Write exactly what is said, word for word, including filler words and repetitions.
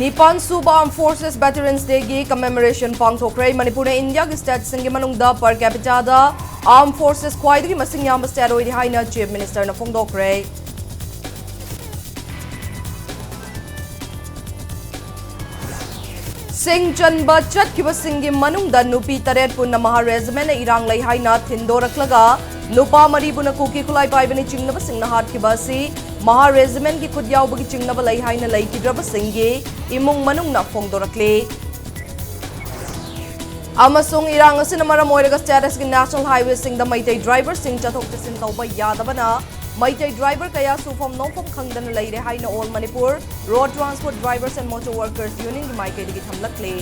ꯅꯤꯄꯥꯟ ꯁꯨꯕ Armed Forces Veterans Dayꯒꯤ commemoration ꯄꯥꯡꯊꯣꯛꯈ꯭ꯔꯦ꯫ ꯃꯅꯤꯄꯨꯔꯅ ꯏꯟꯗꯤꯌꯥꯒꯤ stateꯁꯤꯡꯒꯤ ꯃꯅꯨꯡꯗ per capitaꯗ Armed Forces ꯈ꯭ꯋꯥꯏꯗꯒꯤ ꯃꯁꯤꯡ ꯌꯥꯝꯕ state ꯑꯣꯏꯔꯤ ꯍꯥꯏꯅ Chief Ministerꯅ ꯐꯣꯡꯗꯣꯛꯈ꯭ꯔꯦ꯫ ꯁꯤꯡ ꯆꯟꯕ ꯆꯠꯈꯤꯕꯁꯤꯡꯒꯤ ꯃꯅꯨꯡꯗ ꯅꯨꯄꯤ ꯇꯔꯦꯠ ꯄꯨꯟꯅ ꯃꯍꯥ Regimentꯅ ꯏꯔꯥꯡ ꯂꯩ ꯍꯥꯏꯅ ꯊꯤꯟꯗꯣꯔꯛꯂꯒ ꯅꯨꯄꯥ ꯃꯔꯤꯕꯨꯅ ꯀꯨꯀꯤ ꯈꯨꯠꯂꯥꯏ ꯄꯥꯏꯕꯅ ꯆꯤꯡꯅꯕꯁꯤꯡꯅ ꯍꯥꯠꯈꯤꯕ ꯑꯁꯤ ꯃꯍꯥ Regimentꯀꯤ ꯈꯨꯠ ꯌꯥꯎꯕꯒꯤ ꯆꯤꯡꯅꯕ ꯂꯩ ꯍꯥꯏꯅ ꯂꯩꯈꯤꯗ꯭ꯔꯕꯁꯤꯡꯒꯤ ꯏꯃꯨꯡ ꯃꯅꯨꯡꯅ ꯐꯣꯡꯗꯣꯔꯛꯂꯤ꯫ ꯑꯃꯁꯨꯡ ꯏꯔꯥꯡ ꯑꯁꯤꯅ ꯃꯔꯝ ꯑꯣꯏꯔꯒ stateꯁꯤꯒꯤ national highwayꯁꯤꯡꯗ ꯃꯩꯇꯩ driverꯁꯤꯡ ꯆꯠꯊꯣꯛ ꯆꯠꯁꯤꯟ ꯇꯧꯕ ꯌꯥꯗꯕꯅ ꯃꯩꯇꯩ driver ꯀꯌꯥ ꯁꯨꯐꯝ ꯅꯣꯝꯐꯝ ꯈꯪꯗꯅ ꯂꯩꯔꯦ ꯍꯥꯏꯅ All Manipur Road Transport Drivers and Motor Workers Unionꯒꯤ ꯃꯥꯏꯀꯩꯗꯒꯤ ꯊꯝꯂꯛꯂꯤ꯫